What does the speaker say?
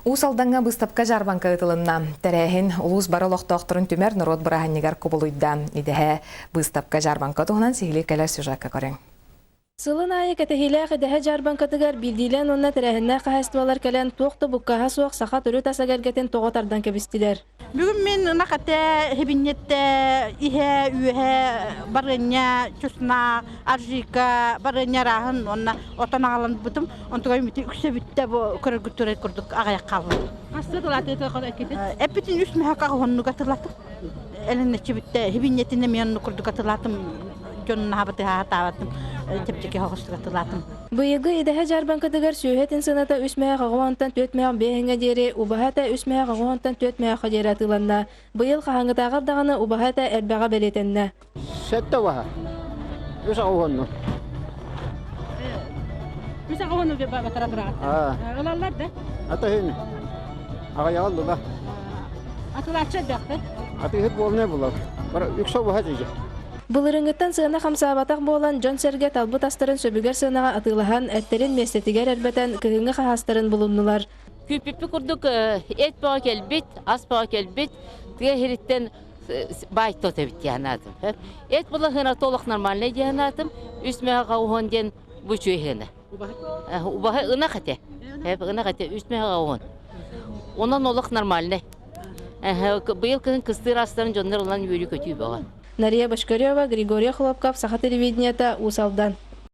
Уус Алдаҥҥа быыстапка-дьаарбаҥка ыытылынна. Тэрээһин улуус бары олохтоохторун түмэр норуот бырааһынньыгар кубулуйда. Идэһэ быыстапка-дьаарбаҥка туһунан сиһилии кэлэр сюжекка көрүҥ. Сылын аайы кэтэһиилээх идэһэ дьаарбаҥкатыгар биирдиилээн уонна тэрээһиннээх хаһаайыстыбалар кэлэн туох да буккааһа суох саха төрүт ас эгэлгэтин тоҕо тардан кэбистилэр. Бүгүн мин ынах этэ, сибинньэтэ, иһэ, үөһэ, барыанньа, чеснока, аджика, барыанньа арааһын уонна отон аҕаланбытым. Онтугай мүтү үксэ бүттэ бу көрөргүт турар курдук аҕыйах хаалла. Хасты тылатыы эккитин? Эппитин үс мөһөк аҕыһоннук атылатым. Эленнеччи бүттэ. Сибинньэтин эмиэ оннук курдук атылатым. Дьонун аһабытыһаатаабатым. Чэпчэки соҕустук атылатым. Быйылгы идэһэ дьаарбаҥкатыгар сүөһү этин сыаната үс мөһөх аҕыһонтон түөрт мөһөх биэһиҥҥэ диэри, убаһа этэ үс мөһөх аҕыһонтон түөрт мөһөххө диэри атыыланна. Быйыл хаһааҥҥытааҕар даҕаны убаһа этэ элбэҕэ бэлиэтэннэ. Сэттэ убаһа. Үс аҕыһонну. Үс аҕыһонну батара тураҕыт. Ылаллар да? Атыһын. Аҕыйаҕаллыла. Атылааччы элбэхтэр. Атыыһыт буолнай булар. Бар үксэ убаһа дии. Былырыыҥҥыттан сыана хамсаабатах буолан, дьон-сэргэ талбыт астарын сөбүгэр сыанаҕа атыылаһан, эттэрин миэстэтигэр эрбэтэн, кыһыҥҥы хаһаастарын булуннулар. Күүппүппүт курдук эт бөҕө кэлбит, ас бөҕө кэлбит, тыа иһириттэн баай тот эбит дии санаатым. Эт былаһыана олох нормальный дии санаатым. Үс мөһөҕө уһун диэн бу үчүгэй сыана. Убаһа ынах этэ. Ынах этэ үс мөһөҕө уһун. Онон олох нормальный. Быйыл кыһын кыстыыр астарын дьоннор ылан үөрүү-көтүү бөҕө. Нария Бочкарева, Григорий Хлопков, Саха телевидениета, Уус Алдан.